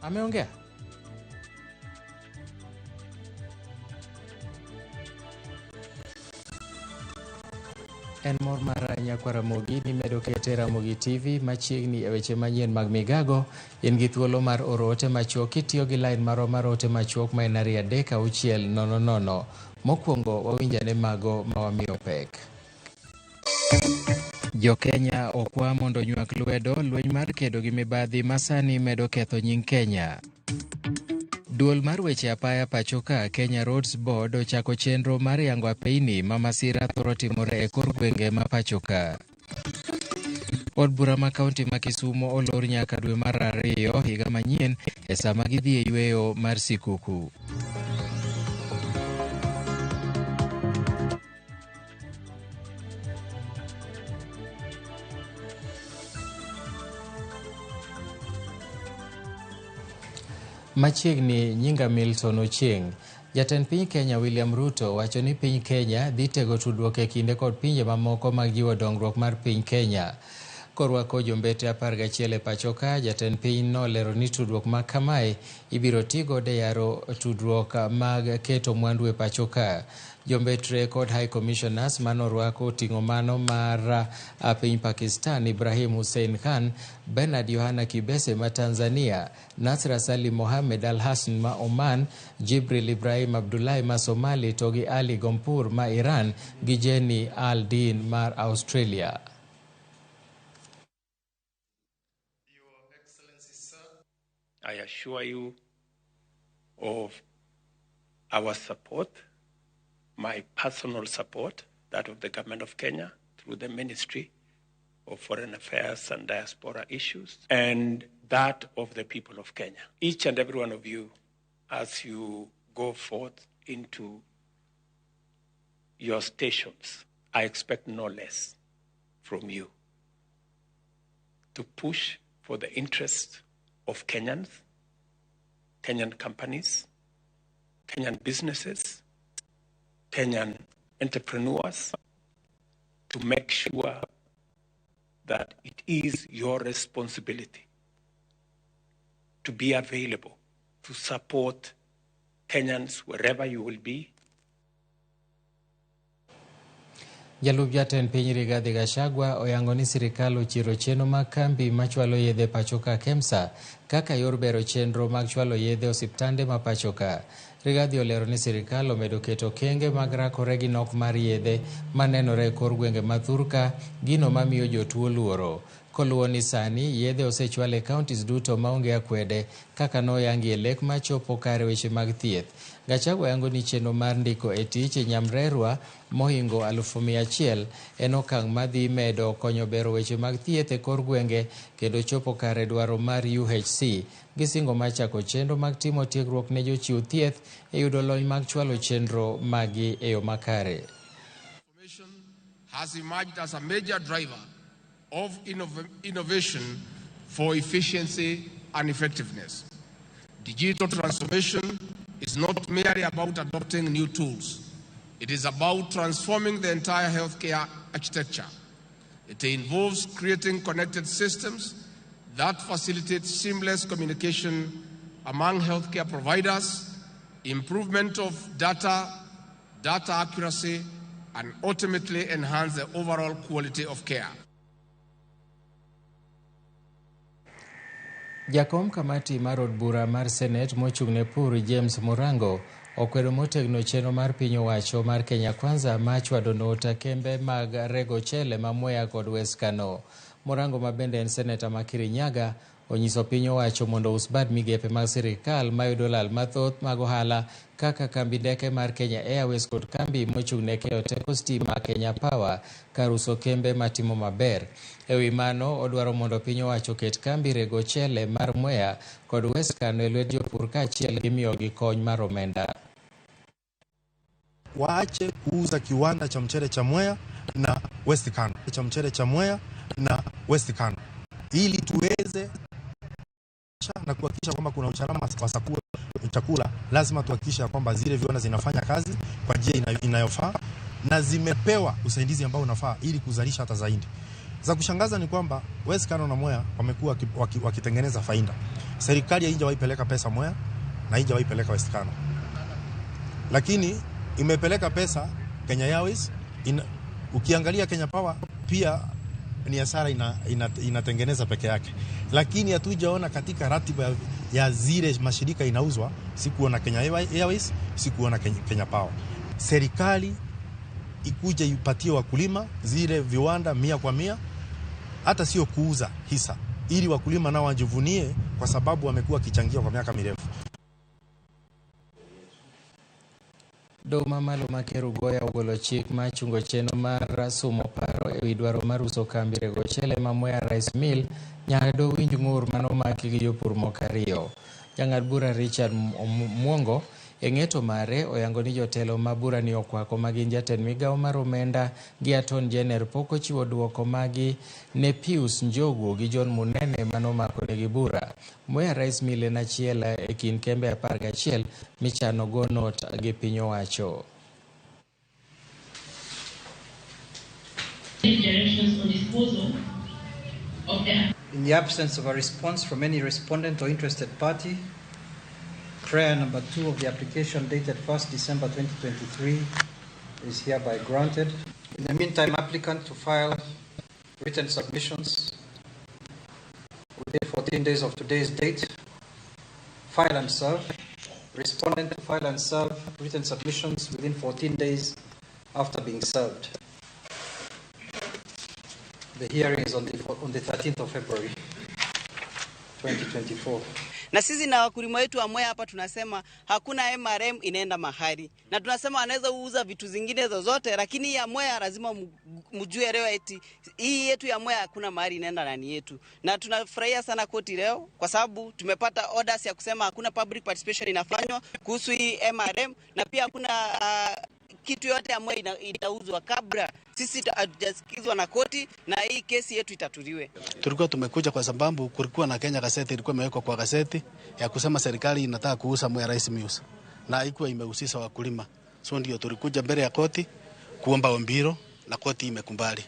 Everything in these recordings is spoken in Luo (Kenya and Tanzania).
Ameongea? En mor mar Nyakwa Ramogi ni medo kete Ramogi TV machiegni e weche manyien mag migago. In gi thuolo mar oro ote machuok kitiyo gi line marwa mar ote machuok ma en 23600. Mokwongo wawinj ane mago ma wamiyo pek. Jo-Kenya okwa mondo onywak lwedo lweny mar kedo gi mibadhi ma sani medo ketho nying Kenya. Duol mar weche apaya pachoka Kenya Roads Board ochako chenro mar yango apeini ma masira thoro timore e kor gwenge ma pachoka. Od bura ma kaunti ma Kisumo olor nyaka dwe mar ariyo higa manyien e sama gidhi e yweyo mar sikuku. Machiegni nyinga Milton Ochieng. Jatend piny Kenya William Ruto wacho ni piny Kenya dhi tego tudruok e kinde kod pinje mamoko mag jiwo dongruok mar piny Kenya. Korwako jombete 11 e pacho ka, jatend piny nolero ni tudruok ma kamae ibiro ti godo e yaro tudruok mag keto mwandu e pacho ka. Jombetre kod High Commissioners manorwako oting'o mano mar piny Pakistan Ibrahim Hussein Khan, Bernard Yohana Kibese ma Tanzania, Nasra Salim Mohamed Al Hassan ma Oman, Jibril Ibrahim Abdullahi ma Somali to gi Ali Gompur ma Iran gi Jenny Al Din mar Australia. Your Excellency, sir, I assure you of our support, my personal support, that of the government of Kenya through the Ministry of Foreign Affairs and Diaspora Issues, and that of the people of Kenya. Each and every one of you, as you go forth into your stations, I expect no less from you to push for the interests of Kenyans, Kenyan companies, Kenyan businesses, Kenyan entrepreneurs, to make sure that it is your responsibility to be available to support Kenyans wherever you will be. Jalup jatend piny Rigathi Gachagua oyango ni sirikal ochiero chenro mag kambi machwalo yedhe pachoka KEMSA kaka yor bero chenro mag chwalo yedhe osiptande ma pachoka. Rigathi olero ni sirikal omedo keto okenge mag rakore gi nok mar yedhe manenore e kor gwenge ma thurka, gino mamiyo jotuo luoro. Koluwo ni sani yedhe osechwal e counties duto maonge akwede kaka noyangi e lek machopo kare weche mag thieth. Gachagua yango ni chenro mar ndiko e tich nyamrerwa mohingo 100,000 en okang' madhi medo konyo bero weche mag thieth e kor gwenge kendo chopo kare dwaro mar UHC. Gisingo mar chako chenro mag timo tiegruok ne jochiw thieth e yudo lony mag chwalo chenro magi e yo makare. Has emerged as a major driver of innovation for efficiency and effectiveness. Digital transformation is not merely about adopting new tools. It is about transforming the entire healthcare architecture. It involves creating connected systems that facilitate seamless communication among healthcare providers, improvement of data accuracy, and ultimately enhance the overall quality of care. Jakom kamati mar od bura mar Senate mochung'ne Pur James Murango Okwedo motegno chenro mar piny owacho mar Kenya Kwanza ma chwado nota kembe mag rego chele ma Mwea kod West Kano. Morango ma bende en seneta ma Kirinyaga onyiso piny owacho mondo us bad migepe mag sirikal mayudo lal mathoth mag ohala kaka kambi ndeke mar Kenya Airways kod kambi mochung' ne keyo teko stima Kenya Power kar uso kembe matimo maber. Ewi mano odwaro mondo piny owacho oket kambi rego chele mar Mwea kod West Kano e lwet jopur kaachiel gi miyogi kony mar omenda. Waache kuuza kiwanda cha mchele cha Mwea na West Kano, cha mchele cha Mwea na West Kano, ili tuweze na kuhakikisha kwamba kuna usalama wa chakula. Lazima tuhakikishe kwamba zile viwanda zinafanya kazi kwa njia inayofaa na zimepewa usaidizi ambao unafaa ili kuzalisha hata zaidi. Za kushangaza ni kwamba West Kano na Mwea wamekuwa wakitengeneza faida. Serikali haijawahi peleka pesa Mwea na haijawahi peleka West Kano, lakini imepeleka pesa Kenya Airways. Ukiangalia Kenya Power pia ni hasara inatengeneza peke yake, lakini hatujaona katika ratiba ya zile mashirika inauzwa, sikuona Kenya Airways, sikuona Kenya Power. Serikali ikuje ipatie wakulima zile viwanda 100 kwa 100, hata sio kuuza hisa, ili wakulima nao wajivunie, kwa sababu wamekuwa wakichangia kwa miaka mirefu. Doho mamalo ma Kerugoya ogolo chik mar chungo chenro mar sumo paro ewi dwaro mar uso kambi rego chele ma Mwea Rice Mill nyaka doho winj ng'ur manomaki gi jopur moko ariyo. Jang'ad bura Richard Mwongo e ng'eto mare oyango ni jotelo ma burani okwako ma gin jatend migawo mar omenda gi Attorney General pok ochiwo duoko magi ne Pius Njogu gi John Munene manomako negi bura. Mwea Rice Mill en achiel e kind kembe 11 michano go not gi piny owacho. Generations on disposal of the In the absence of a response from any respondent or interested party, prayer number 2 of the application dated 1st December 2023 is hereby granted. In the meantime, applicant to file written submissions within 14 days of today's date, file and serve. Respondent to file and serve written submissions within 14 days after being served. The hearing is on the 13th of February 2024. Na sisi na wakulima wetu wa Mwea hapa tunasema hakuna MRM inaenda mahali, na tunasema wanaweza uuza vitu zingine zozote, lakini ya Mwea lazima mjue leo eti hii yetu ya Mwea hakuna mahali inaenda nani yetu. Na tunafurahia sana koti leo kwa sababu tumepata orders ya kusema hakuna public participation inafanywa kuhusu hii MRM na pia hakuna kitu yote ambayo itauzwa kabla sisi hatujasikizwa na koti na hii kesi yetu itatuliwe. Tulikuwa tumekuja kwa sababu kulikuwa na Kenya gazeti ilikuwa imewekwa kwa gazeti ya kusema serikali inataka kuuza Mwea Rice Mills na haikuwa imehusisha wakulima, so ndio tulikuja mbele ya koti kuomba ombiro na koti imekubali.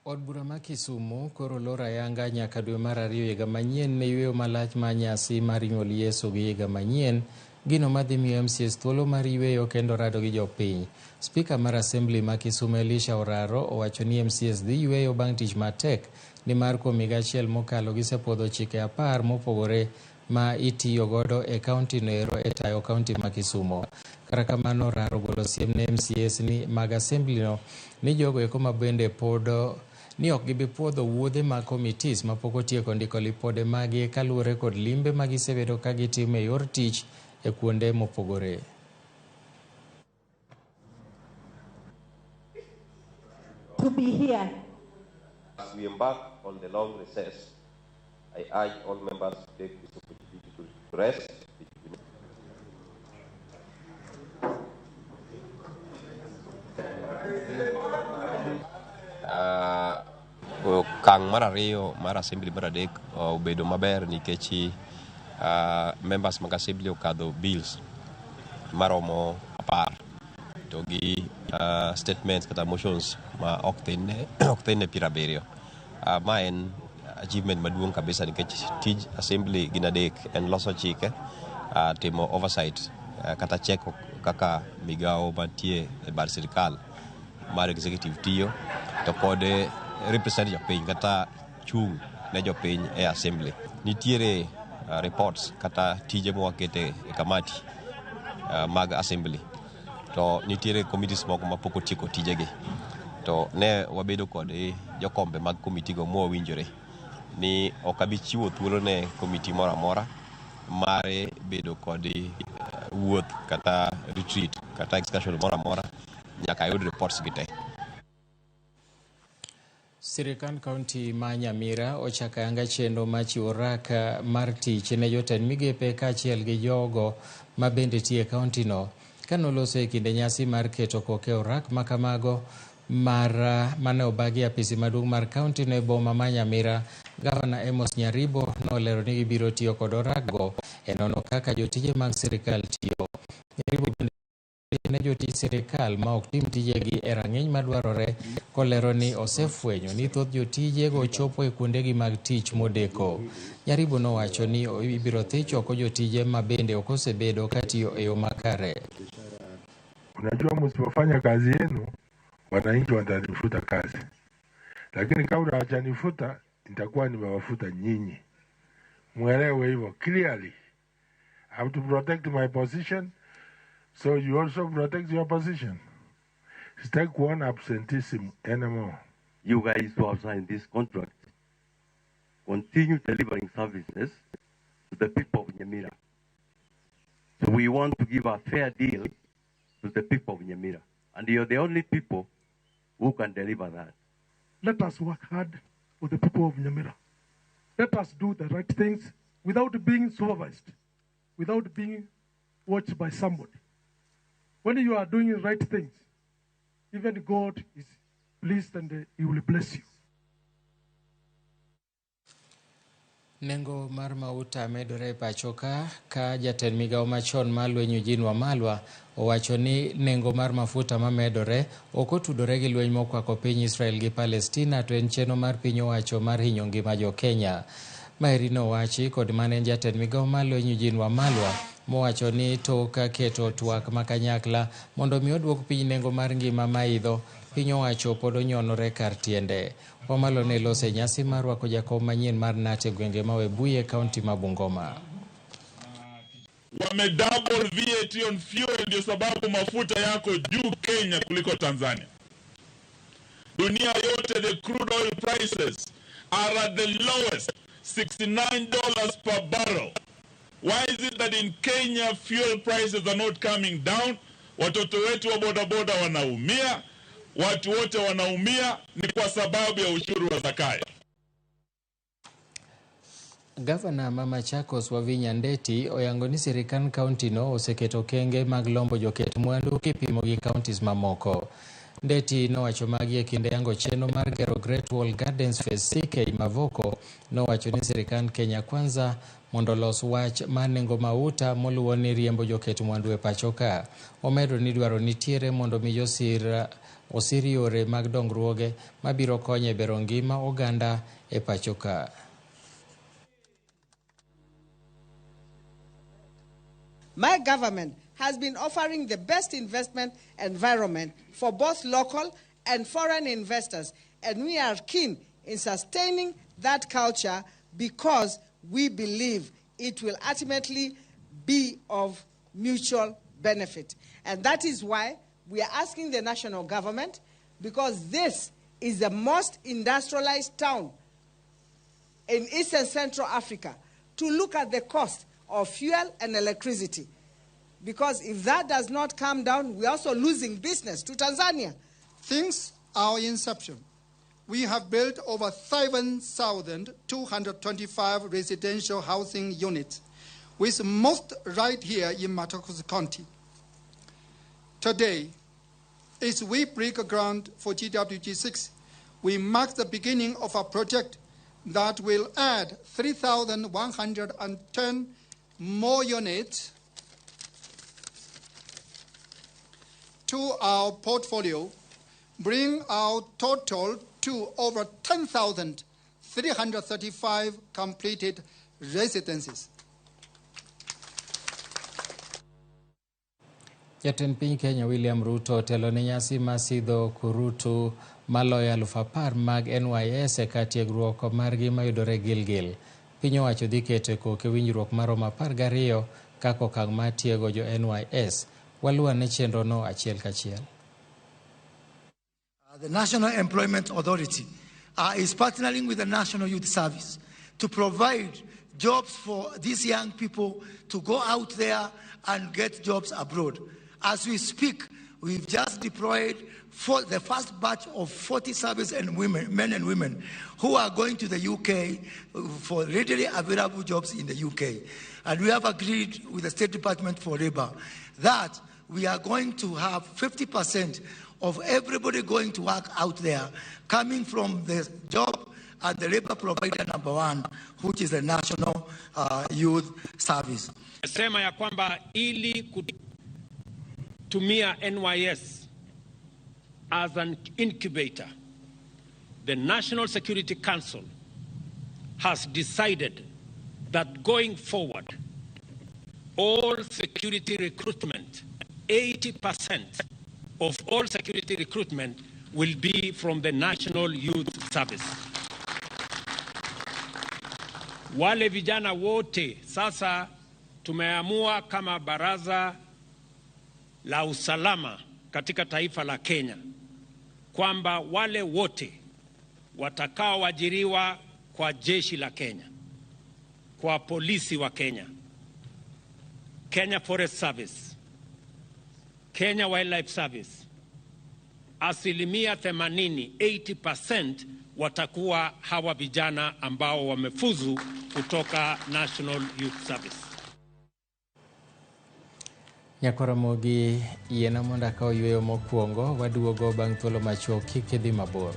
Od bura ma Kisumu koro olor ayanga nyaka dwe mar ariyo higa manyien ne yweyo malach mar nyasi mar nyuol Yesu gi higa manyien, gino madhi miyo MCAs thuolo mar yweyo kendo rado gi jopiny. Spika mar Assembly ma Kisumu Elisha Oraro owacho ni MCAs dhi yweyo bang' tich matek nimar kuom higa achiel mokalo gisepuodho chike 10 mopogore ma itiyo godo e kaunti no ero e tayo kaunti ma Kisumu. Kata kamano Oraro ogolo siem ne MCAs ni mag assembly no ni jogo eko ma bende pod ni ok gibi puodho wuodhe mag committees mapok otieko ndiko lipode magi kaluwore kod limbe ma gisebedo ka gitimo e yor tich e kuonde mopogore. To be here. As we embark on the long recess, I urge all members to take this opportunity to rest, rejuvenate. Okang' mar ariyo mar assembly mar adek obedo maber nikech members mag assembly okadho bills maromo 10 to gi statements kata motions ma ok thin ne 70. Ma en achievement maduong' kabisa nikech tij assembly gin adek en loso chike, timo oversight kata cheko kaka migawo mantie e bad sirikal mar executive tiyo to kod represent jopiny kata chung' ne jopiny e assembly. Nitiere reports kata tije mwakete e kamati mag assembly to nitiere committees moko mapok otieko tijegi to ne wabedo kod jokombe mag komiti go mwawinjore ni ok abi chiwo thuolo ne komiti moro amora mar bedo kod wuoth kata retreat kata excursion moro amora nyaka ayud reports gi te. Sirikand kaunti ma Nyamira ochako ayanga chenro mar chiwo rak mar tich ne jotend migepe kaachiel gi jogo ma bende tiyo e kauntino. Kanoloso e kinde nyasi mar keto koke orak makamago mar mane obagi e apisi maduong' mar kauntino e boma ma Nyamira, Gavana Amos Nyaribo nolero ni gibiro tiyo kod orakgo e nono kaka jotije mag sirikal tiyo. Nyaribo bende ne jotich sirikal ma ok tim tijegi e rang'iny madwarore kolero ni osefwenyo ni thoth jotijego chopo e kuondegi mag tich modeko. Nyaribo nowacho ni ibiro thich oko jotije ma bende ok osebedo katiyo e yo makare. Unajua, msipofanya kazi yenu wananchi watanifuta kazi, lakini kabla hawajanifuta nitakuwa nimewafuta nyinyi. Mwelewe hivyo clearly. I have to protect my position, so you also protect your position. Sitaki kuona absenteeism anymore. You guys who have signed this contract continue delivering services to the people of Nyamira. So we want to give a fair deal to the people of Nyamira. And you're the only people who can deliver that. Let us work hard for the people of Nyamira. Let us do the right things without being supervised, without being watched by somebody. When you are doing the right things, even God is pleased and He will bless you. Nengo mar mauta medore e pacho ka jatend migawo machon mar lweny Eugene Wamalwa owacho ni nengo mar mafuta mamedore ok otudore gi lweny mokwako piny Israel gi Palestina to en chenro mar piny owacho mar hinyo ngima jo Kenya. Maeri nowachi kod mane en jatend migawo mar lweny Eugene Wamalwa mowacho ni tok keto twak ma kanyakla mondo mi oduok piny nengo mar ngima maidho, piny owacho pod onyonore kar tiende. Wamalwa ne loso e nyasi mar rwako jakom manyien mar KNUT e gwenge ma Webuye, kaunti ma Bungoma. Wame double VAT on fuel, ndio sababu mafuta yako juu Kenya kuliko Tanzania. Dunia yote the crude oil prices are at the lowest, $69 per barrel. Why is it that in Kenya fuel prices are not coming down? Watoto wetu wa bodaboda wanaumia, watu wote wanaumia, ni kwa sababu ya ushuru wa Zakayo. Gavana ma Machakos Wavinya Ndeti oyango ni sirikand kaunti no oseketo okenge mag lombo joket mwandu kipimo gi counties mamoko. Ndeti nowacho magi e kinde yango chenro mar gero Great Wall Gardens Phase CK Mavoko. Nowacho ni sirikand Kenya Kwanza mondo olos wach mar nengo mauta moluwo ni riembo joket mwandu e pacho ka. Omedo ni dwaro nitiere mondo mi josir osir yore mag dongruoge mabiro konyo e bero ngima oganda e pacho ka. My government has been offering the best investment environment for both local and foreign investors, and we are keen in sustaining that culture because we believe it will ultimately be of mutual benefit. And that is why we are asking the national government, because this is the most industrialized town in East and Central Africa, to look at the cost of fuel and electricity. Because if that does not come down, we're also losing business to Tanzania. Since our inception, we have built over 7,225 residential housing units, with most right here in Machakos County. Today, as we break ground for GWG6, we mark the beginning of a project that will add 3,110 more units to our portfolio, bring our total to over 10,335 completed residences. Jatend piny Kenya William Ruto otelo ne nyasi mar sidho kurutu maloyo 10,000 mag NYS e kar tiegruok margi mayudore Gilgil. Piny owacho dhi keto e koke winjruok maromo 12 kaka okang' mar tiego jo NYS. Waluwane chenrono achiel kachiel. The National Employment Authority is partnering with the National Youth Service to provide jobs for these young people to go out there and get jobs abroad. As we speak, we've just deployed for the first batch of 40 service and women, men and women who are going to the UK for readily available jobs in the UK. And we have agreed with the State Department for Labor that we are going to have 50% of everybody going to work out there coming from the job and the labor provider number one, which is the National Youth Service. Sema ya kwamba ili kutumia NYS as an incubator, the National Security Council has decided that going forward, all security recruitment, 80% of all security recruitment will be from the National Youth Service. Wale vijana wote sasa tumeamua kama baraza la usalama katika taifa la Kenya kwamba wale wote watakaoajiriwa kwa jeshi la Kenya, kwa polisi wa Kenya, Kenya Forest Service, Kenya Wildlife Service, 80%, 80% watakuwa hawa vijana ambao wamefuzu kutoka National Youth Service. Nyakoromogi yiena mondo akaw yweyo mokwongo, waduogo bang' thuolo machuok, kik idhi mabor.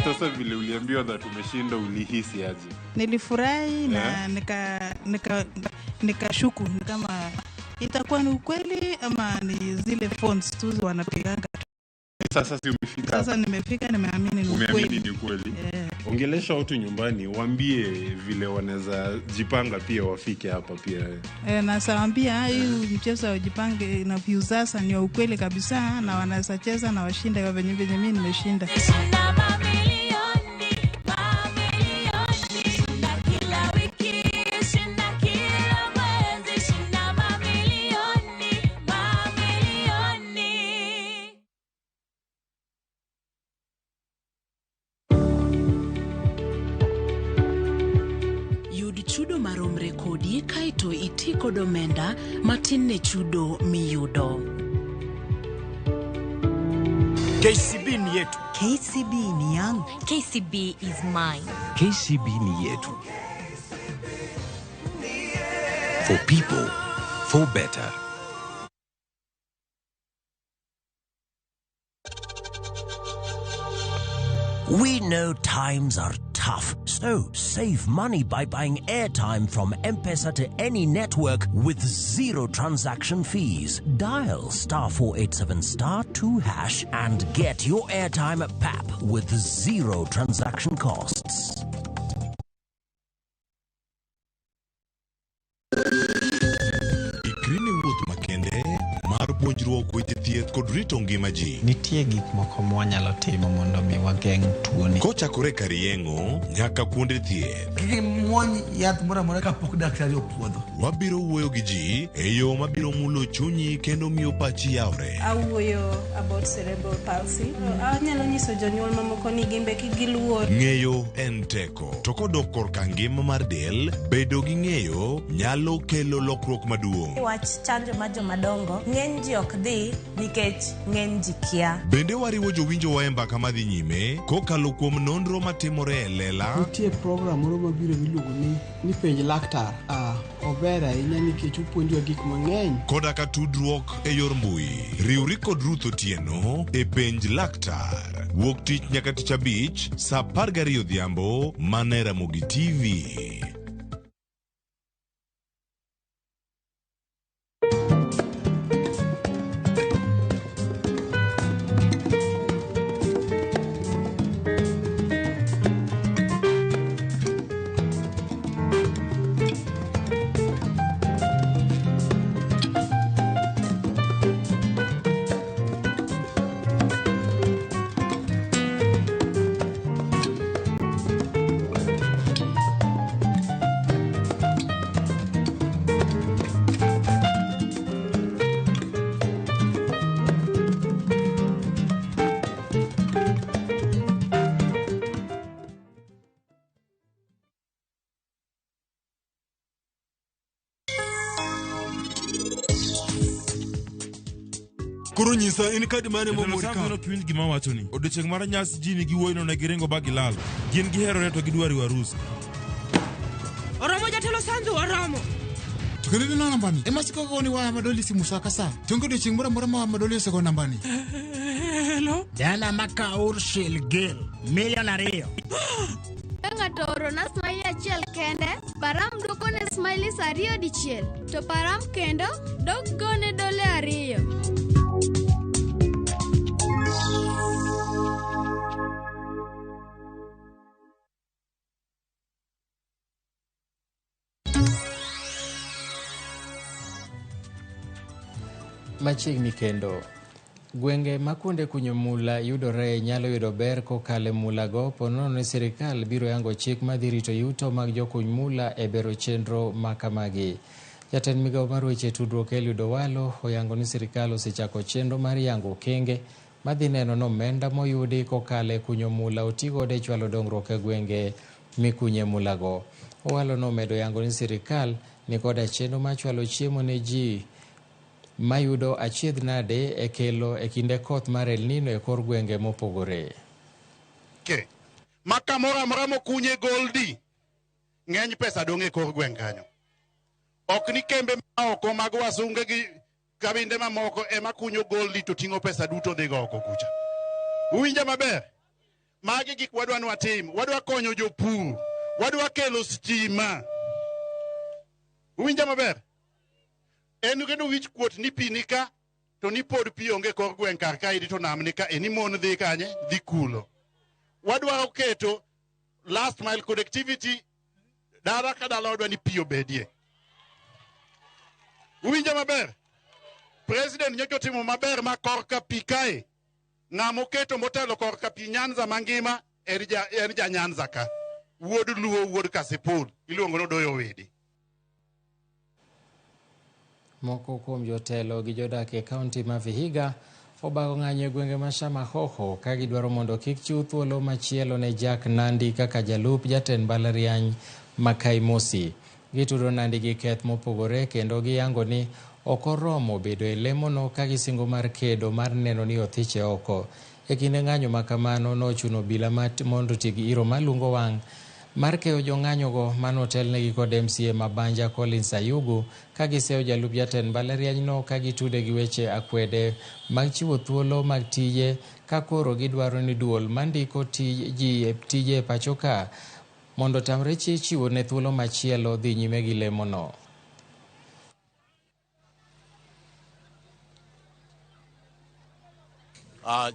Sasa vile uliambiwa that umeshinda ulihisi aje? Nilifurahi na nikashuku kama itakuwa ni ukweli ama ni zile phones tu wanapiganga. Sasa si umefika? Sasa nimefika, nimeamini ni ukweli. Umeamini ni ukweli. Yeah. Ongelesha watu nyumbani, waambie vile wanaweza jipanga pia wafike hapa pia. Na sawaambia hii mchezo wa jipange na Viusasa ni ukweli kabisa na wanaweza cheza na washinde kwa venye mimi nimeshinda. Chudo maromre kodi kaeto iti kod omenda matin ne chudo miyudo. KCB ni yetu. KCB ni yangu. KCB is mine. KCB ni yetu. For people, for better. We know times are tough, so save money by buying airtime from M-Pesa to any network with zero transaction fees. Dial *487*2# and get your airtime at PAP with zero transaction costs. Ikrini wuoth makende mar puonjruok weche thieth kod rito ngima ji. Nitie gik moko mwanyalo timo mondo mi wageng' tuoni. Kochakore kar yeng'o nyaka kuonde thieth. Kik imuony yath moro amora kapok daktari opuodho. Wabiro wuoyo gi ji e yo mabiro mulo chunyi kendo miyo pachi yawre. Awuoyo about cerebral palsy. Anyalo nyiso jonyuol mamoko ni gimbe kik giluor. Ng'eyo en teko. To kodok korka ngima mar del, bedo gi ng'eyo nyalo kelo lokruok maduong'. Wach chanjo mar jomadongo, ng'eny ji ok dhi nikech ng'eny ji kia. Bende wariwo jowinjowa e mbaka madhi nyime kokalo kuom nonro matimore e lela. Nitie program moro mabiro miluongo ni penj laktar. Ober ahinya nikech opuonjowa gik mang'eny. Koda ka tudruok e yor mbui. Riwri kod Ruth Otieno e penj laktar. Wuok tich nyaka tich abich saa 12 odhiambo mana e Ramogi TV. Koro nyisa en kadi mane Jatelo momori Sanzu ka? nok winj gima awachoni. Odiochieng' mar nyasi ji nigi wuoyino ne giringo ba gilal. Gin giherore to gidwa riwo arus. Oromo jatelo Sanzu, oromo. To kendo ineno nambani. Ema siko goni waya madoli simu sa ka sa. To onge odiochieng' moro amora ma waya madoli osego nambani. Hello? Dala maka Urshil Gil, milion 2. Ka ng'ato oorona smiley achiel kende, Param dwokone smileys 2 dichiel, to Param kendo dok gone dole 2. Machiegni kendo. Gwenge ma kuonde kunyo mula yudore nyalo yudo ber kokalo e mulago ponono ni sirikal biro yango chik madhi rito yuto mag jokuny mula e bero chenro ma kamagi. Jatend migawo mar weche tudruok Eliud Owalo oyango ni sirikal osechako chenro mar yango okenge madhi neno ni omenda moyudi kokalo e kunyo mula otigodo e chwalo dongruok e gwenge mikunye mulago. Owalo nomedo yango ni sirikal nikoda chenro mar chwalo chiemo ne ji mayudo achiedh nade e kelo e kinde koth mar El Nino e kor gwenge mopogore. Ke. Ma kamoro amora mokunye goldi, ng'eny pesa dong' e kor gweng' kanyo. Ok ni kembe ma oko mag wasunge gi kabinde mamoko ema kunyo goldi to ting'o pesa duto dhigo oko kucha. Uwinja maber? Magi gik wadwa ni watim. Wadwa konyo jopur. Wadwa kelo stima. Uwinja maber? En kendo wich kuot ni pi ni ka, to ni pod pi onge kor gweng' kar kaendi to nam ni ka, e ni mon dhi kanye? Dhi kulo. Wadwaro keto last mile connectivity dala ka dala wadwa ni pi obedie. Uwinja maber? President nyocha otimo maber ma korka pi kae. Ng'ama oketo motelo korka pi Nyanza mangima en ja Nyanza ka. Wuod Luo, wuod Kasipul, iluongo ni Odoyo Owidi. Moko kuom jotelo gi jodak e kaunti ma Vihiga obago ng'anyo e gwenge ma Shamahoho ka gidwaro mondo kik chiw thuolo machielo ne Jack Nandi kaka jalup jatend mbalariany ma Kaimosi. Gitudo Nandi gi keth mopogore kendo giyango ni ok oromo bedo e lemono ka gisingo mar kedo mar neno ni othiche oko. E kinde ng'anyo ma kamano nochuno obila mondo oti gi iro malungo wang' mar keyo jong'anyogo manotelnegi kod MCA ma Banja Collins Ayugu ka giseyo jalup jatend mbalarianyno ka gitude gi weche akwede mag chiwo thuolo mag tije ka koro gidwaro ni duol mandiko ji tije e pacho ka mondo tamre chiwo ne thuolo machielo dhi nyime gi lemono.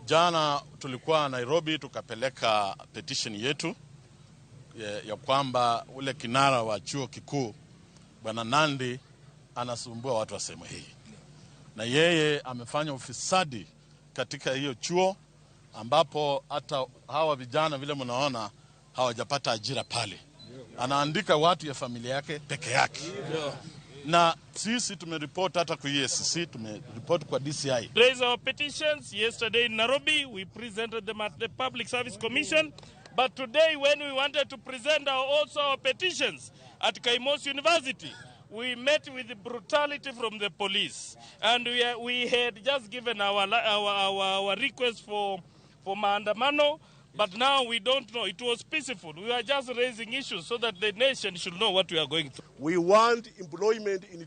Jana tulikuwa Nairobi tukapeleka petition yetu ya kwamba ule kinara wa chuo kikuu Bwana Nandi anasumbua watu wa sehemu hii, na yeye amefanya ufisadi katika hiyo chuo ambapo hata hawa vijana vile mnaona hawajapata ajira pale. Anaandika watu ya familia yake peke yake. Na sisi tumeripoti hata kwa EACC, tumeripoti kwa DCI. Raise our petitions yesterday in Nairobi, we presented them at the Public Service Commission. But today when we wanted to present also our petitions at Kaimosi University, we met with brutality from the police. And we had just given our request for maandamano, but now we don't know. It was peaceful. We are just raising issues so that the nation should know what we are going through. We want employment in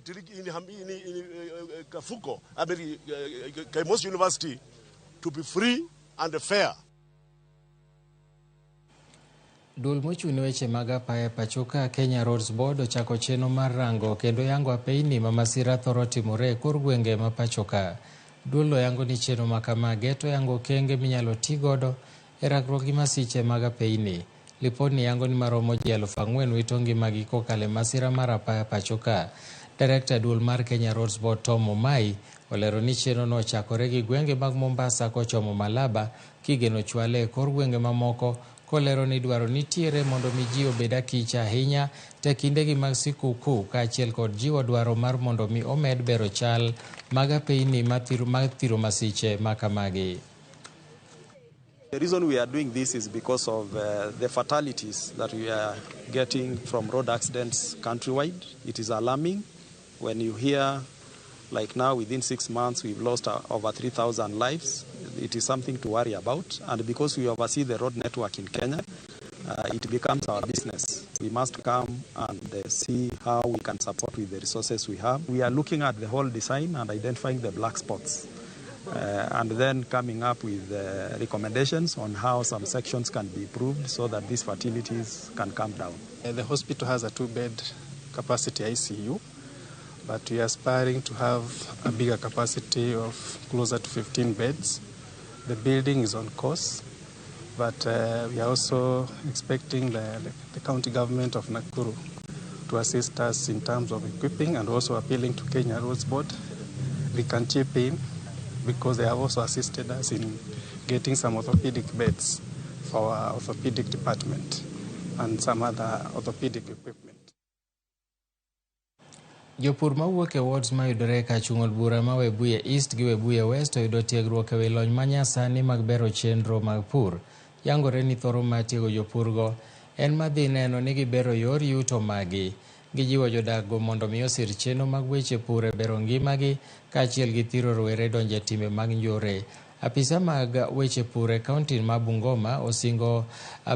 Kafuko, I mean, Kaimosi University, to be free and fair. Duol mochung' ne weche mag apaya pacho ka Kenya Roads Board ochako chenro mar rango kendo yango apeyni ma masira thoro timore e kor gwenge ma pacho ka. Duol oyango ni chenro ma kama geto yango okenge minyalo ti godo e rakruok gi masiche mag apeyni. Lipodni yango ni maromo ji 4,000 wito ngimagi kokalo e masira mar apaya pacho ka. Director duol mar Kenya Roads Board Tom Omai olero ni chenro no ochakore gi gwenge mag Mombasa kochomo Malaba kigeno chwale e kor gwenge mamoko kolero ni dwaro nitiere mondo mi ji obed akicha ahinya te kindegi mag sikukuu kaachiel kod jiwo dwaro mar mondo mi omed bero chal mag apeyni mag thiro masiche ma kamagi. The reason we are doing this is because of the fatalities that we are getting from road accidents countrywide. It is alarming when you hear Like now, within 6 months, we've lost over 3,000 lives. It is something to worry about. And because we oversee the road network in Kenya, it becomes our business. We must come and see how we can support with the resources we have. We are looking at the whole design and identifying the black spots, and then coming up with recommendations on how some sections can be improved so that these fatalities can come down. The hospital has a 2-bed capacity ICU, but we are aspiring to have a bigger capacity of closer to 15 beds. The building is on course, but we are also expecting the county government of Nakuru to assist us in terms of equipping and also appealing to Kenya Roads Board. They can chip in because they have also assisted us in getting some orthopedic beds for our orthopedic department and some other orthopedic equipment. Jopur mawuok e wards mayudore kachung' od bura ma Webuye East gi Webuye West oyudo tiegruok e wi lony manyasani mag bero chenro mag pur. Yangore ni thoro mar tiego jopurgo en madhi neno ni gibero yor yuto magi. Gijiwo jodakgo mondo mi osir chenro mag weche pur e bero ngimagi kaachiel gi thiro rowere donjo e timbe mag njore. Apisa mag weche pur e kaunti ma Bungoma osingo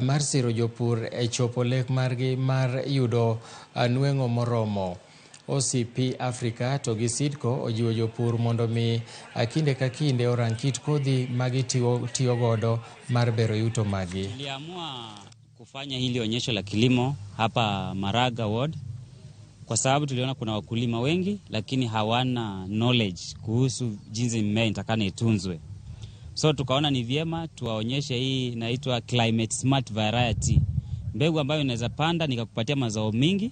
mar siro jopur e chopo lek margi mar yudo nweng'o moromo. OCP Africa to gi Sidco ojiwo jopur mondo mi kinde ka kinde orang kit kodhi magitiyo godo mar bero yuto magi. Tuliamua kufanya hili onyesho la kilimo hapa Maraga Ward kwa sababu tuliona kuna wakulima wengi lakini hawana knowledge kuhusu jinsi mimea itakana itunzwe. So tukaona ni vyema tuwaonyeshe hii inaitwa climate smart variety, mbegu ambayo inaweza panda nikakupatia mazao mingi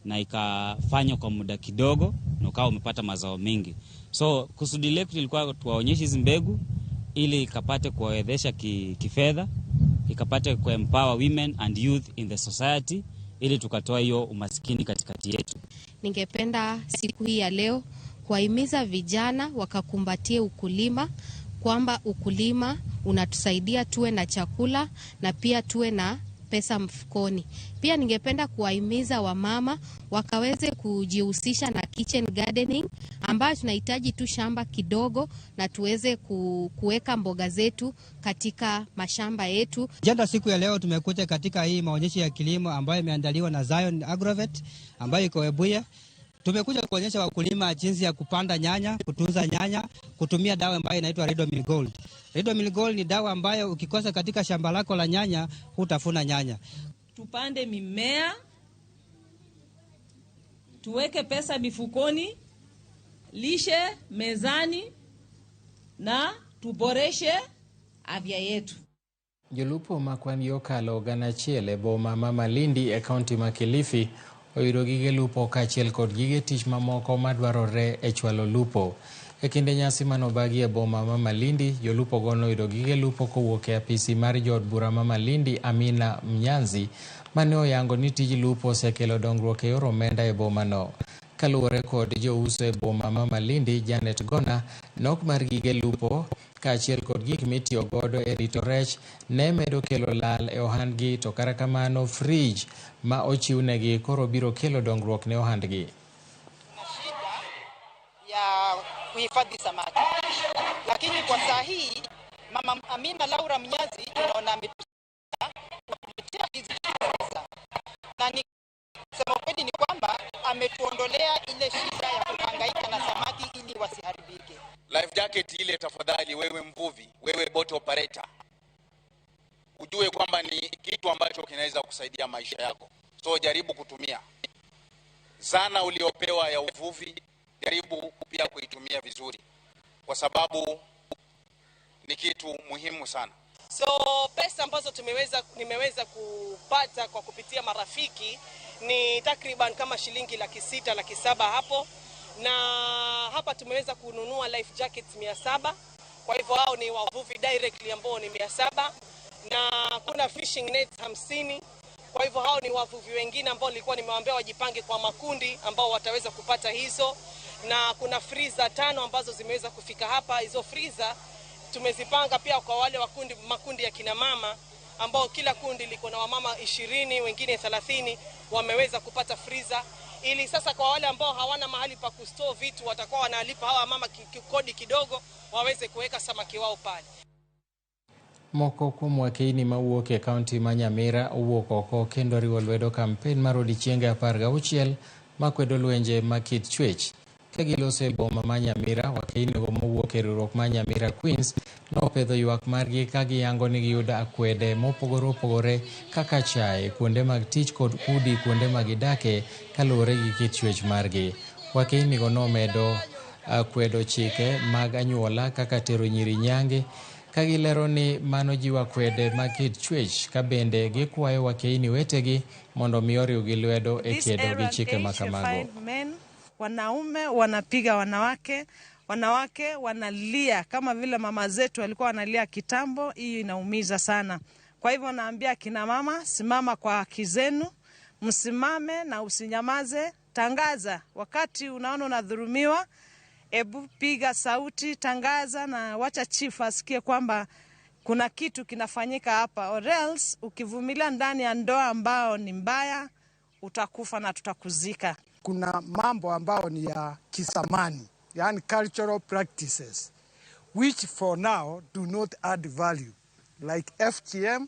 na ikafanywa kwa muda kidogo na ukawa umepata mazao mingi. So kusudi letu lilikuwa tuwaonyeshe hizi mbegu ili ikapate kuwawezesha kifedha, ikapate kuempower women and youth in the society ili tukatoa hiyo umaskini katikati yetu. Ningependa siku hii ya leo kuwahimiza vijana wakakumbatie ukulima, kwamba ukulima unatusaidia tuwe na chakula na pia tuwe na pesa mfukoni. Pia ningependa kuwahimiza wamama wakaweze kujihusisha na kitchen gardening, ambayo tunahitaji tu shamba kidogo na tuweze kuweka mboga zetu katika mashamba yetu. Jana siku ya leo tumekuja katika hii maonyesho ya kilimo ambayo imeandaliwa na Zion Agrovet ambayo iko Webuye. Tumekuja kuonyesha wakulima jinsi ya kupanda nyanya, kutunza nyanya, kutumia dawa ambayo inaitwa Ridomil Gold. Ridomil Gold ni dawa ambayo ukikosa katika shamba lako la nyanya, hutafuna nyanya. Tupande mimea, tuweke pesa mifukoni, lishe mezani na tuboreshe afya yetu. Jolupo makwan yokalo 1,000 e boma ma Malindi e kaunti ma Kilifi oyudo gige lupo kaachiel kod gige tich mamoko madwarore e chwalo lupo. E kinde nyasi manobagi e boma ma Malindi, jolupo go noyudo gige lupo kowuok e apisi mar jood bura ma Malindi Amina Mnyanzi, mane oyango ni tij lupo osekelo dongruok e yor omenda e boma no. Kaluwore kod jouso e boma ma Malindi Janet Gona, nok mar gige lupo kaachiel kod gik mitiyo godo e rito rech ne medo kelo lal e ohandgi, to kata kamano frij ma ochiwnegi koro biro kelo dongruok ne ohandgi. Ya kuhifadhi samaki, lakini kwa saa hii Mama Amina Laura Mnyazi tunaona ametuletea hizi pesa, na ni sema kweli ni kwamba ametuondolea ile shida ya kuhangaika na samaki ili wasiharibike. Life jacket ile tafadhali, wewe mvuvi, wewe boat operator, ujue kwamba ni kitu ambacho kinaweza kusaidia maisha yako. So jaribu kutumia zana uliopewa ya uvuvi, jaribu pia kuitumia vizuri, kwa sababu ni kitu muhimu sana. So pesa ambazo nimeweza kupata kwa kupitia marafiki ni takriban kama shilingi 600,000 700,000 hapo, na hapa tumeweza kununua life jackets 700. Kwa hivyo hao ni wavuvi directly ambao ni 700, na kuna fishing nets 50. Kwa hivyo hao ni wavuvi wengine ambao nilikuwa nimewaambia wajipange kwa makundi ambao wataweza kupata hizo, na kuna freezer 5 ambazo zimeweza kufika hapa. Hizo freezer tumezipanga pia kwa wale makundi ya kina mama ambao kila kundi liko na wamama 20, wengine 30, wameweza kupata freezer. ili sasa kwa wale ambao hawana mahali pa kustore vitu watakuwa wanalipa hawa mama kodi kidogo waweze kuweka samaki wao pale. Moko kuom wakeini mawuok e kaunti ma Nyamira owuok oko kendo riwo lwedo kampen mar odiechienge 16 makwedo lwenje ma kit chwech. Ka giloso e boma ma Nyamira, wakeinigo mowuok e riwruok mar Nyamira Queens nopedho ywak margi ka giyango ni giyudo akwede mopogore opogore kaka chae kuonde mag tich kod udi kuonde ma gidake kaluwore gi kit chwech margi. Wakeinigo nomedo kwedo chike mag anyuola kaka tero nyiri nyange, ka gilero ni mano jiwo akwede mag kit chwech, ka bende gikwayo wakeini wetegi mondo mi oriwgi lwedo e kedo gi chike ma kamago. Wanaume wanapiga wanawake, wanawake wanalia kama vile mama zetu walikuwa wanalia kitambo. Hiyo inaumiza sana. Kwa hivyo naambia kina mama, simama kwa haki zenu, msimame na usinyamaze, tangaza wakati unaona unadhulumiwa. Ebu piga sauti, tangaza na wacha chief asikie kwamba kuna kitu kinafanyika hapa, or else ukivumilia ndani ya ndoa ambao ni mbaya utakufa na tutakuzika. Kuna mambo ambao ni ya kisamani, yani cultural practices which for now do not add value like FGM.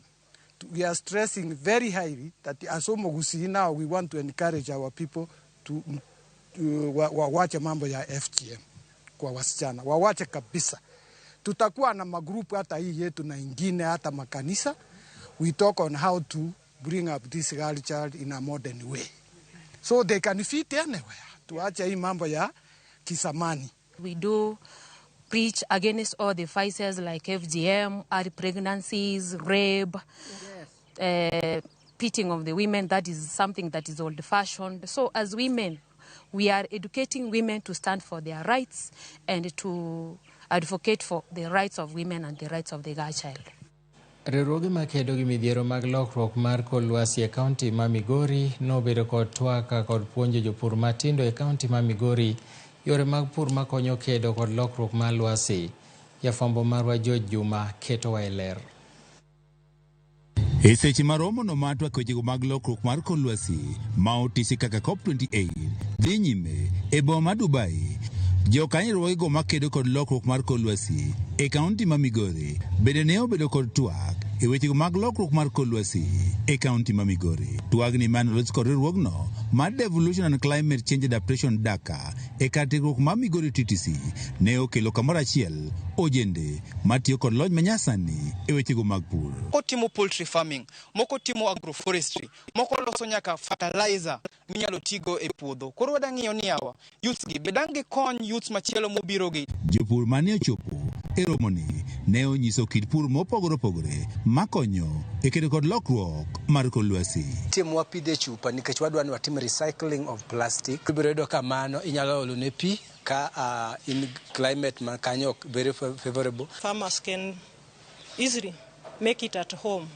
We are stressing very highly that as Omogusii now we want to encourage our people to wawache mambo ya FGM kwa wasichana, wawache kabisa. Tutakuwa na magrupu hata hii yetu na ingine hata makanisa. We talk on how to bring up this girl child in a modern way so they can fit anywhere. Tuache hii mambo ya kisamani. We do preach against all the vices like FGM, early pregnancies, rape, yes. Pitting of the women. That is something that is old-fashioned. So as women, we are educating women to stand for their rights and to advocate for the rights of women and the rights of the girl child. Riwruoge makedo gi midhiero mag lokruok mar kor lwasi e kaunti ma Migori nobedo kod twak kod puonjo jopur matindo e kaunti ma Migori yore mag pur makonyo kedo kod lokruok mar lwasi. Jafwambo marwa George Juma ketowa e ler. E seche maromo no mar twak wechego mag lokruok mar kor lwasi ma otisi kaka COP28 dhi nyime e boma ma Dubai, jokanyo riwruogego makedo kod lokruok mar kor lwasi e kaunti ma Migori bende ne obedo kod twak e wechego mag lokruok mar kor lwasi e kaunti ma Migori. Twagni mane olos kod riwruogno mar Devolution and Climate Change Adaptation Dhaka e kar tiegruok ma Migori TTC ne okelo kamoro achiel ojende matiyo kod lony manyasani e wechego mag pur. Moko timo poultry farming, moko timo agroforestry, moko loso nyaka fertilizer minyalo tigo e puodho. Koro wadwa ng'iyo ni yawa youths gi be dang' gikony youths machielo mobiro gi. Jopur mane ochopo e romoni ne onyiso kit pur mopogore opogore makonyo e kedo kod lokruok mar kor lwasi. Tim wapidhe chupa nikech wadwa ni watim recycling of plastic. Ibiro yudo ka mano inyalo olo ne pi ka in climate ma kanyo ok very favorable. Farmers can easily make it at home.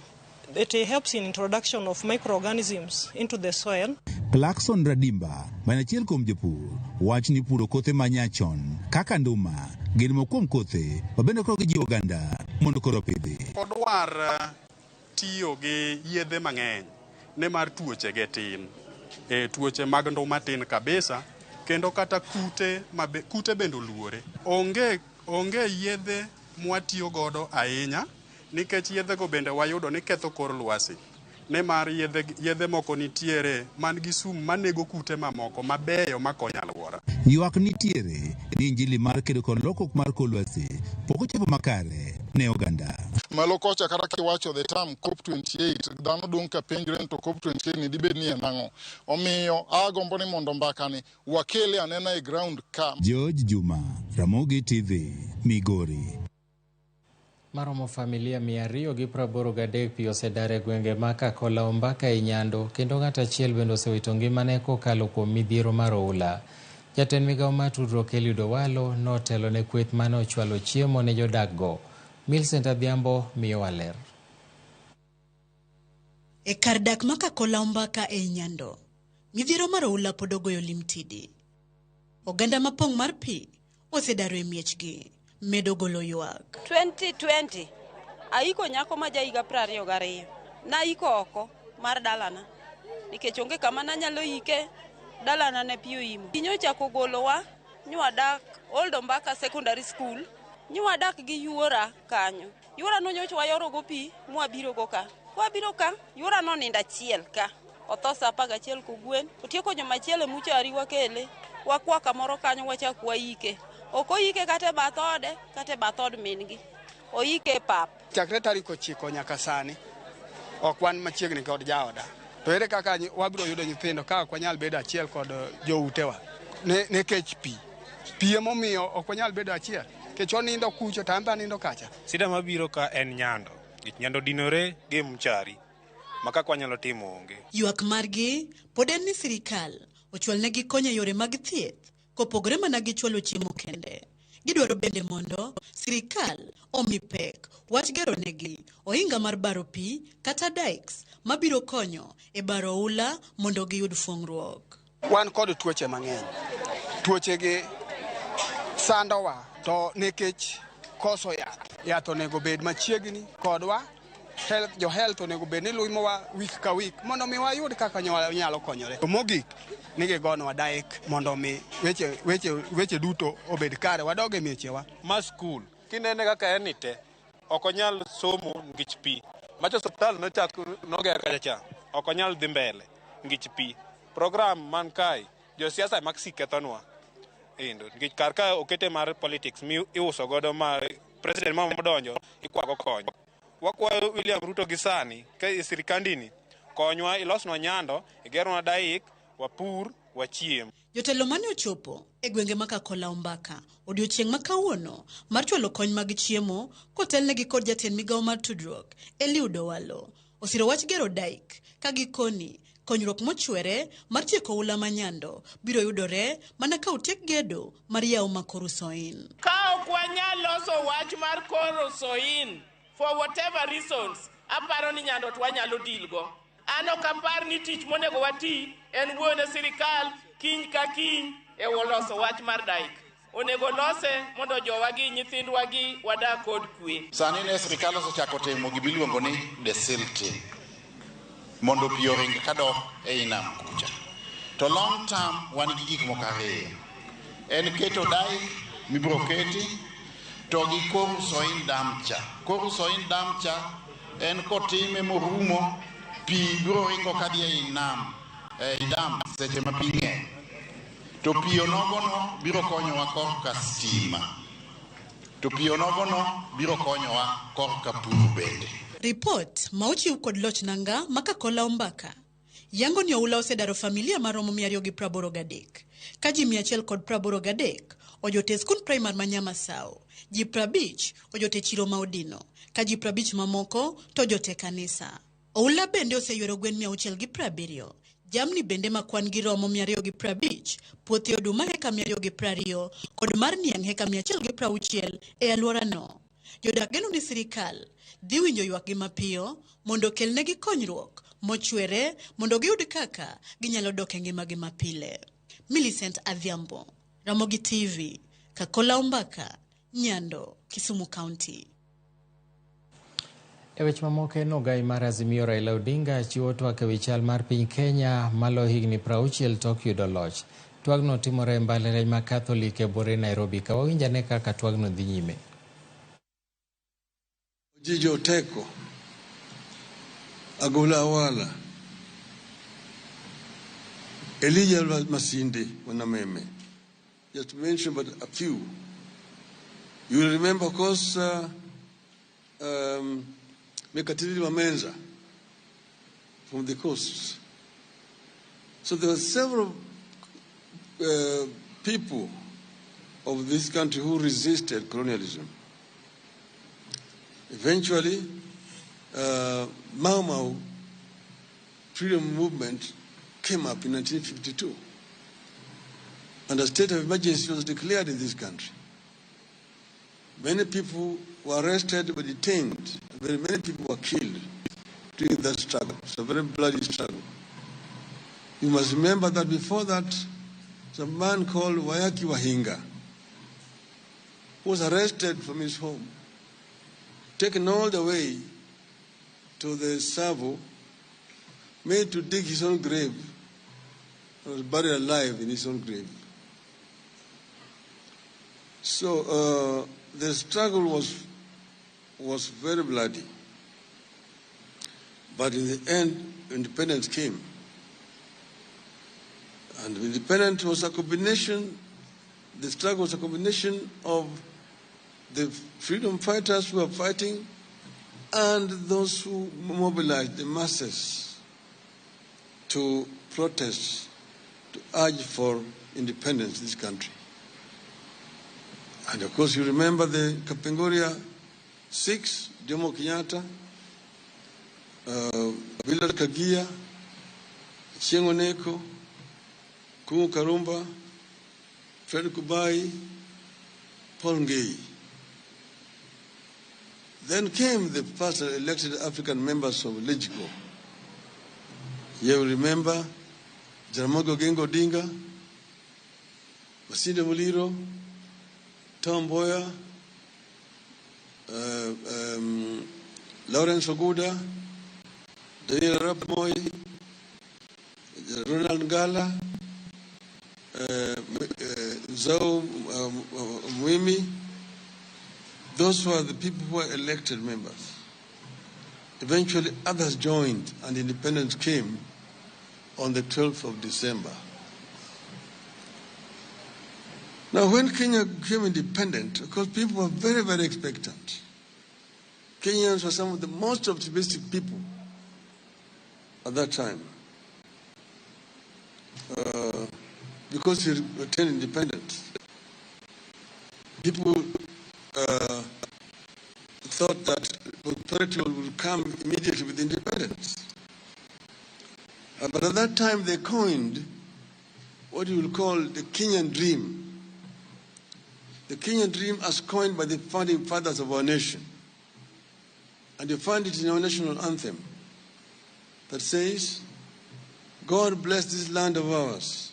It helps in introduction of microorganisms into the soil. Clarkson Radimba, ma en achiel kuom jopur, wach ni puro kothe manyachon kaka nduma gin moko kuom kothe ma bende koro gijiwo oganda mondo koro opidhi. Odwar tiyo gi yedhe mang'eny nimar tuoche ge tin. Tuoche mag nduma tin kabisa, kendo kata kute bende oluore. Onge yedhe mwatiyo godo ahinya nikech yedhego bende wayudo ni ketho kor lwasi. Nimar yedhe moko nitiere man gi sum manego kute mamoko mabeyo makonyo alwora. Ywak nitiere ni injili mar kedo kod lokruok mar kor lwasi pok ochopo makare ne oganda. Malo kocha kata kiwacho the term COP28, dhano dong' ka penjre ni to COP28 ni dibed ni en ang'o. Omiyo agombo ni mondo mbakani wakele anena e ground ka. George Juma, Ramogi TV, Migori. Maromo familia 283 pi osedar e gwenge ma Kakola Ombaka e Nyando, kendo ng'at achiel bende osewito ngimane kokalo kuom midhiero mar oula. Jatend migawo mar tudruok Eliud Owalo notelo ne kweth mane ochwalo chiemo ne jodak go. Millicent Adhiambo miyowa ler. E kar dak ma Kakola Ombaka e Nyando, midhiero mar oula pod ogoyo limtidi. Oganda mapong' mar pi osedaro e miechgi, medo golo ywak. 2020 aiko nyako ma jahiga 22. Naiko oko mar dalana nikech onge kama nanyalo ike. Dalana ne pi oimo. Pi nyochako golowa, nywadak Old Ombaka Secondary School, nywadak gi yuora kanyo. Yuora no nyocha wayoro go pi mwabiro go ka. Kwabiro ka, yuora nonindo achiel ka. Otho sa 11 kogwen, otieko juma achiel e muchari wakele, wakwa kamoro kanyo wachak waike. Ok oike kata e bath ode, kata e bath od min-gi. Oike e pap. Chakre tarik 9 nyaka sani, ok wan machiegni kod jaoda. To ere kaka wabiro yudo nyithindo ka ok wanyal bedo achiel kod joutewa? Nikech pi. Pi emomiyo ok wanyal bedo achiel. Nikech onindo kucho to an be anindo kacha. Sida mabiro ka en nyando. Nikech nyando dinore gi mchari. Ma kaka wanyalo timo onge. Ywak margi pod en ni sirikal ochwalnegi kony e yore mag thieth kopogore mana gi chwalo chiemo kende. Gidwaro bende mondo sirikal omi pek wach gero negi ohinga mar baro pi kata dikes mabiro konyo e baro oula mondo giyud fung'ruok. Wan kod tuoche mang'eny. Tuoche gi sandowa to nikech koso yath. Yath onego bed machiegni kodwa. Health, jo health onego bed ni limowa week ka week mondo mi wayud kaka nyalo konyore. To mogik ni gigonwa dike mondo mi weche duto obed kare, wadog e miechewa. Ma skul kinene kaka en ni te ok onyal somo nikech pi. Macha osiptal nochak noger kacha cha ok onyal dhi mbele nikech pi. Program man kae josiasa ema kethonwa. Endo nikech kar ka okete mar politics mi iuso godo ma president ma modonjo ikwago kony. Wakwayo William Ruto gi sani ka sirikandini konywa ilosnwa nyando, igernwa daik, wapur, wachiem. Jotelo mane ochopo e gwenge ma Kakola Ombaka odiochieng' ma kawuono mar chwalo kony mag chiemo kotelnegi kod jatend migawo mar tudruok Eliud Owalo osiro wach gero dike ka gikoni konyruok mochwere mar tieko oula ma Nyando biro yudore mana ka otiek gedo mar yawo ma Korusoin. Ka ok wanyal loso wach mar Korusoin for whatever reasons, aparo ni Nyando to wanyalo deal go. An ok apar ni tich monego wati en wuoyo ne sirikal kiny ka kiny e loso wach mar dike. Onego lose mondo jowa gi nyithindwa gi wadak kod kwe. Sani ne sirikal osechako timo gimiluongo ni desilting mondo pi oring kadok ei nam kucha. To long term wan gi gik moko ariyo. En keto dike mibiro keti to gi Korusoin dam cha. Korusoin dam cha en kotime morumo pi biro ringo kadhi ei nam, ei dam seche ma pi ng'eny. To pi onogono biro konyowa korka stima. To pi onogono biro konyowa korka pur bende. Ripot ma ochiw kod loch nanga ma Kakola Ombaka yango ni oula osedaro familia maromo 283 ka ji 183 ojote skund primar ma Nyamasao, ji 50 ojote chiro ma Odino, ka ji 50 mamoko to ojote kanisa. Oula bende oseywero gwen 670, jamni bende ma kwan gi romo 250, puothe oduma heka 220 kod mar niang' heka 160 e alworano. Jodak geno ni sirikal dhi winjo ywakgi mapiyo mondo okelnegi konyruok mochwere mondo giyud kaka ginyalo dok e ngimagi mapile. Millicent Adhiambo, Ramogi TV, Kakola Ombaka, Nyando, Kisumu County. E weche mamoko en ogai mar Azimio Raila Odinga chiwo twak ewi chal mar piny Kenya malo higni 60 tok yudo loch. Twagno timore e mbalariany ma Catholic e buore Nairobi. Ka wawinj ane kaka twagno dhi nyime. Ojijo Oteko, Agola Awala, Elijah Masinde Wanameme, just to mention but a few. You will remember, of course, Mekatilili Wamenza from the coast. So there were several people of this country who resisted colonialism. Eventually, Mau Mau freedom movement came up in 1952, and a state of emergency was declared in this country. Many people were arrested, were detained. Very many people were killed during that struggle. It's a very bloody struggle. You must remember that before that, some man called Wayaki Wahinga was arrested from his home, taken all the way to the Savo, made to dig his own grave, and was buried alive in his own grave. So the struggle was very bloody. But in the end, independence came. And independence was a combination, the struggle was a combination of the freedom fighters who were fighting and those who mobilized the masses to protest, to urge for independence in this country. And of course, you remember the Kapenguria 6, Jomo Kenyatta, Willard Kagia, Achieng' Oneko, Kung'u Karumba, Fred Kubai, Paul Ngei. Then came the first elected African members of LegCo. You remember Jaramogi Oginga Odinga, Masinde Muliro, Tom Mboya, Lawrence Oguda, Daniel Arap Moi, Ronald Ngala, Nzau Muimi. Those were the people who were elected members. Eventually, others joined, and independence came on the 12th of December. Now, when Kenya became independent, of course, people were very, very expectant. Kenyans were some of the most optimistic people at that time, because we attained independence. People thought that prosperity would come immediately with independence. But at that time, they coined what you will call the Kenyan dream. The Kenyan dream as coined by the founding fathers of our nation. And you find it in our national anthem that says, God bless this land of ours.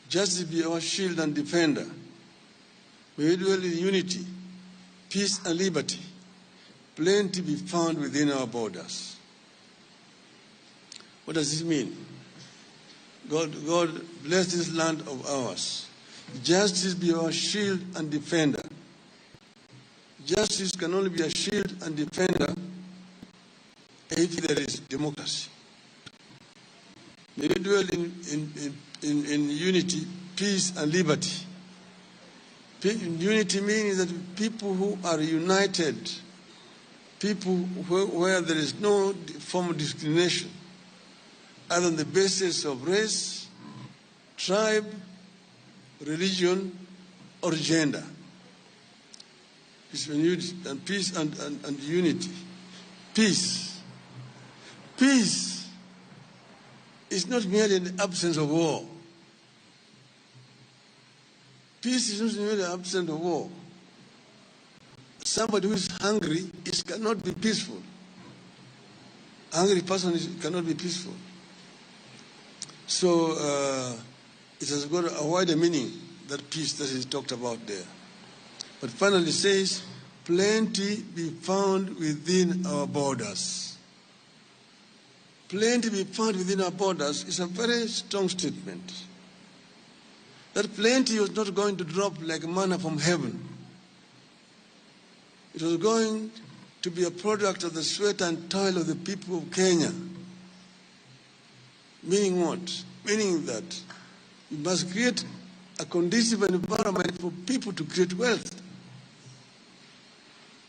Justice be our shield and defender. May we dwell in unity, peace and liberty, plenty be found within our borders. What does this mean? God bless this land of ours. Justice be our shield and defender. Justice can only be a shield and defender if there is democracy. May we dwell in unity, peace, and liberty. Unity means that people who are united, people where there is no form of discrimination, other than the basis of race, tribe, religion, or gender. Peace and peace and unity. Peace. Peace is not merely the absence of war. Peace is not merely the absence of war. Somebody who is hungry cannot be peaceful. A hungry person cannot be peaceful. So it has got a wider meaning, that peace that is talked about there. But finally it says, plenty be found within our borders. Plenty be found within our borders is a very strong statement. That plenty was not going to drop like manna from heaven. It was going to be a product of the sweat and toil of the people of Kenya. Meaning what? Meaning that you must create a conducive environment for people to create wealth.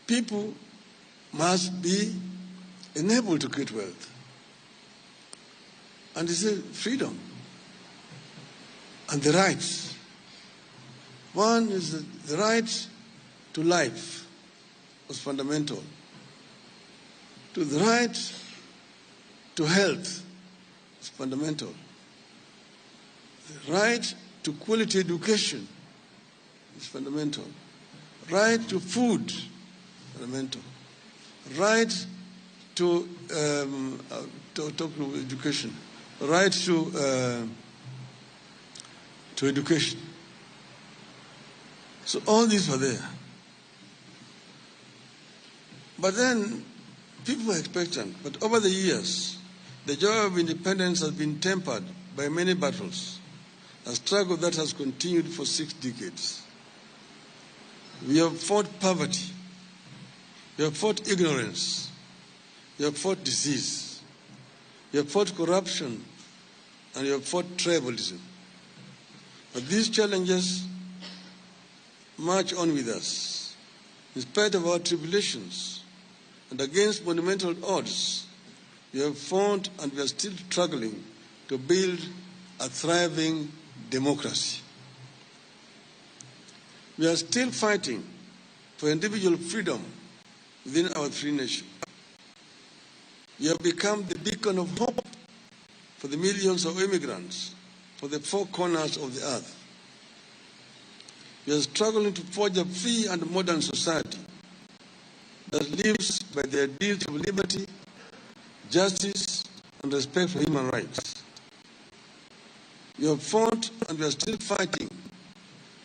People must be enabled to create wealth. And this is freedom and the rights. One is the right to life was fundamental. To the right to health is fundamental. The right to quality education is fundamental. Right to food, fundamental. Right to education. Right to education. So all these were there. But then people were expectant. But over the years, the joy of independence has been tempered by many battles, a struggle that has continued for 6 decades. We have fought poverty, we have fought ignorance, we have fought disease, we have fought corruption, and we have fought tribalism. But these challenges march on with us. In spite of our tribulations and against monumental odds, we have fought and we are still struggling to build a thriving democracy. We are still fighting for individual freedom within our three nations. We have become the beacon of hope for the millions of immigrants for the 4 corners of the earth. We are struggling to forge a free and modern society that lives by the ideals of liberty, justice, and respect for human rights. We have fought and we are still fighting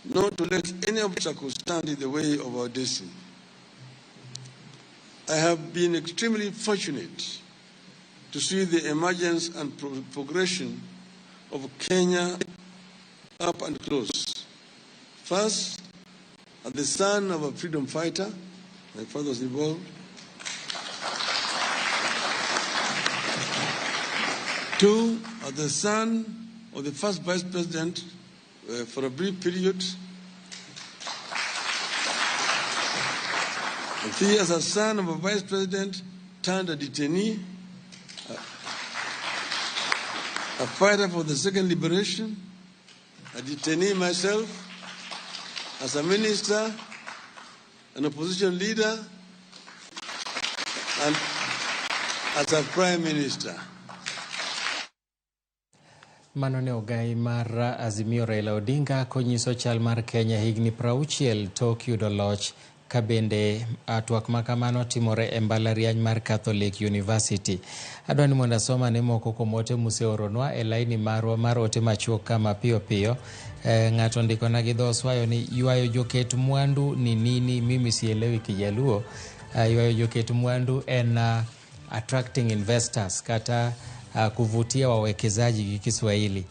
not to let any obstacle stand in the way of our destiny. I have been extremely fortunate to see the emergence and progression of Kenya up and close. First, as the son of a freedom fighter, my father was involved. 2, as the son of the first vice president for a brief period. And 3, as a son of a vice president turned a detainee, a fighter for the second liberation, a detainee myself, as a minister, an opposition leader, and as a prime minister. Mano ne ogai mar Azimio Raila Odinga konyiso chal mar Kenya higni 60 tok yudo loch ka bende twak ma kamano timore e mbalariany mar Catholic University. Adwa ni mondo asoma ne moko kuom ote museoronwa e laini marwa mar ote machuok kama piyo piyo. Ng'ato ndikona gi dho Swayo ni ywayo joket mwandu ni nini, mimi sielewi Kijaluo. Ywayo joket mwandu en attracting investors kata kuvutia wawekezaji gi Kiswahili.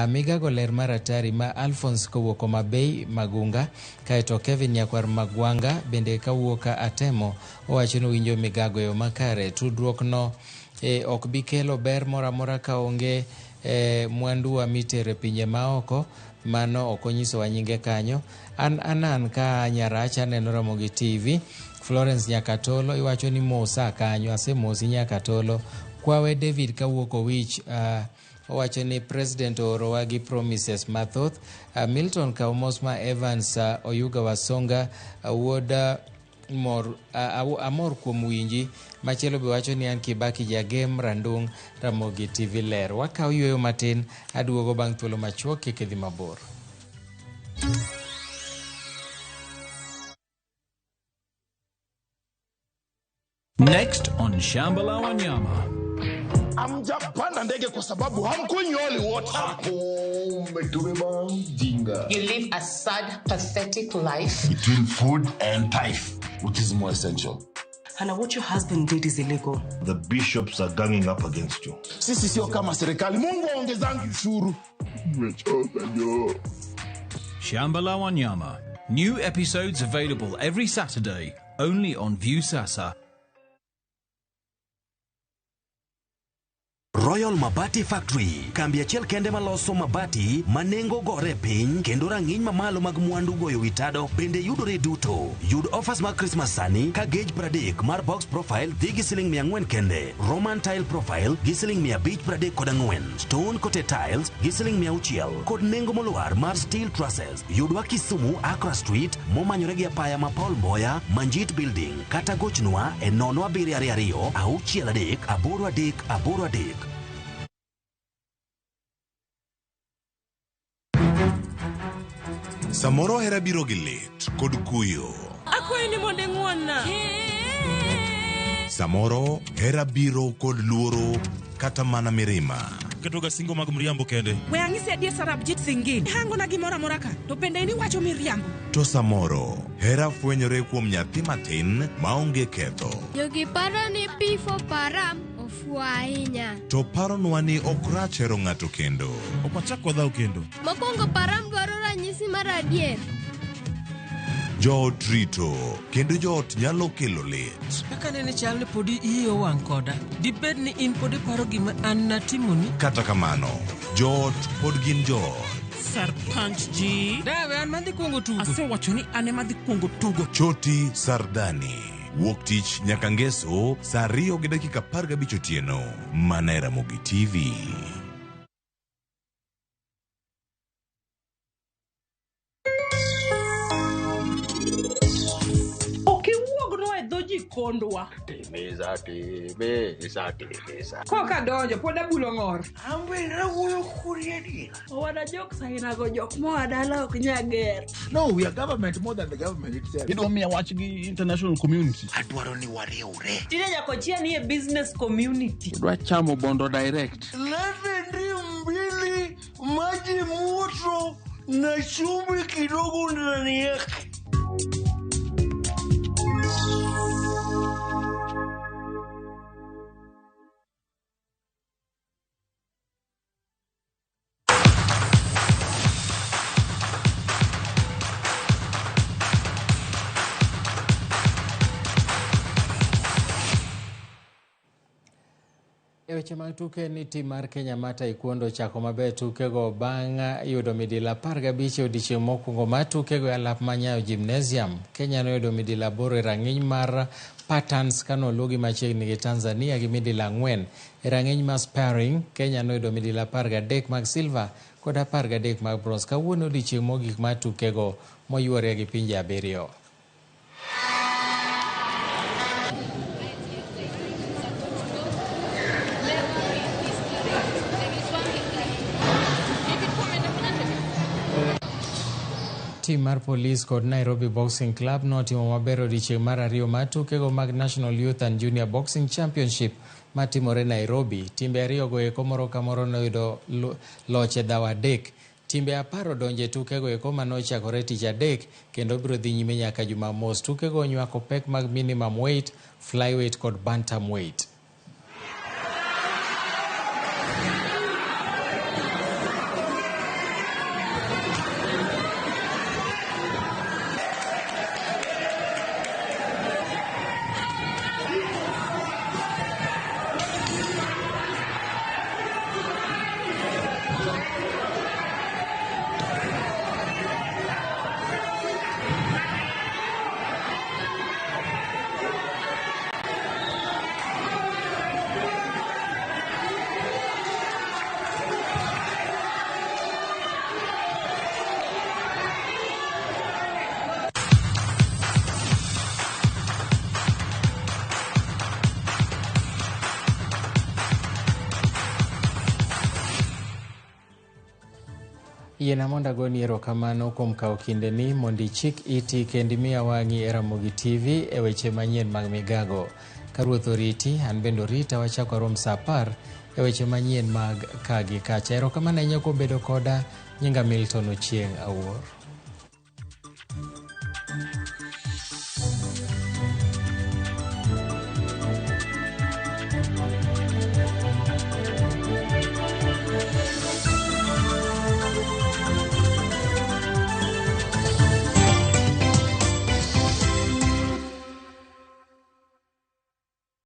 Migago ler mar atari ma Alphonse kowuok Homa Bay Magunga, kaeto Kevin Nyakwar Magwanga bende kawuok Atemo owacho ni winjo migago e yo makare. Tudruok no ok bi kelo ber moro amora kaonge mwanduwa mitero e pinje maoko. Mano ok onyisowa nyinge kanyo. An anan ka Nyarach aneno Ramogi TV. Florence Nyakatolo iwacho ni mosa kanyo, asemosi Nyakatolo. Kwawe David kawuok Owich owacho ni president oorowa gi promises mathoth. Milton Kaumos ma Evans Oyuga Wasonga wuod mor amor kuom winji. Machielo be wacho ni an Kibaki Jagem Randung Ramogi TV ler. Wakaw yueyo matin, aduogo bang' thuolo machuok, kik idhi mabor. Next on Shamba la Wanyama. Hamjapanda ndege kwa sababu hamkunywi holy water. Umetubeba mjinga. You live a sad, pathetic life. Between food and tithe, which is more essential? Hannah, what your husband did is illegal. The bishops are ganging up against you. Sisi sio kama serikali. Mungu aongezangi ushuru. Nimechoka jo. Shamba la Wanyama. New episodes available every Saturday, only on Viusasa. Royal Mabati Factory, kambi achiel kende maloso mabati manengo gore piny kendo rang'iny mamalo mag mwandu goyo witado bende yudore duto. Yud offers mag Christmas sani ka gauge 30 mar box profile dhi gi siling 400 kende, Roman tile profile gi siling 534, stone coated tiles gi siling 600 kod nengo molwar mar steel trusses. Yudwa Kisumu, Accra Street, momanyore gi apaya ma Paul Mboya, Manjit Building, kata gochnwa e 0722 63 83 83. Samoro hera biro gi lit kod kuyo. Akwayi ni mondo ing'won-na. Samoro hera biro kod luoro kata mana mirima. Ketoga singo mag mriambo kende. We ang'isi adier Sarabjit Singh. Hangona gimoro amora ka, to bende in iwacho miriambo. To samoro hera fwenyore kuom nyathi matin maonge ketho. Jogi paro ni P for param, Ofuwo ahinya. To paronwa ni ok rach hero ng'ato kendo. Ok wachak wadhaw kendo. Mokwongo Param dwaro ranyisi mar adier. Joot rito kendo joot nyalo kelo lit. Kaka nene chal ni podi iyi owang' koda. Dibed ni in pod iparo gima an natimoni? Kata kamano, joot pod gin joot. Sarpanch ji. Dawe an madhi kuongo tugo. Asewacho ni an ema adhi kuongo tugo. Choti Sardani. Wuok tich nyaka ngeso saa 2:15 otieno. Mana e Ramogi TV. Ok iwuognwa e dho jikondwa. Timiza, timiza, timiza. Koka donjo pod abulo ng'or. Ambe nawuoyo kodi adiera. Owada jok sainago jok moa dala ok nya ger. No, we are government more than the government itself. Idwa miya wach gi international community. Adwaro ni wariwre. Tinde nyakochia ni e business community. Idwa chamo bondo direct. Lete ndimu mbili, maji moto na chumvi kidogo ndani yake. E weche mag tuke ni tim mar Kenya mar Taekwondo ochako maber tukego bang' yudo midila 15 e odiechieng' mokwongo mar tukego e alap ma Nyayo Gymnasium. Kenya noyudo midila 8 e rang'iny mar patterns kanolugi machiegni gi Tanzania gi midila 4. E rang'iny mar sparring, Kenya noyudo midila 13 mag silver kod 13 mag bronze. Kawuono odiechieng' mogik mar tukego moyuore gi pinje 7. Tim mar Police kod Nairobi Boxing Club notimo maber odiechieng' mar ariyo mar tukego mag National Youth and Junior Boxing Championship matimore Nairobi. Timbe ariyogo eko moro ka moro noyudo loch e dhaw 3. Timbe 10 odonjo e tukego eko manochakore tich adek kendo biro dhi nyime nyaka Jumamos. Tukego onywako pek mag minimum weight, flyweight kod bantam weight. Yiena mondo agoni erokamano kuom kawo kindeni mondo ichik iti kendo imiya wang'i e Ramogi TV e weche manyien mag migago. Ka Ruoth oriti, an bende orita, wachako warom saa 10 e weche manyien mag ka gi kacha. Erokamano ahinya kuom bedo koda. Nyinga Milton Ochieng' Awuor.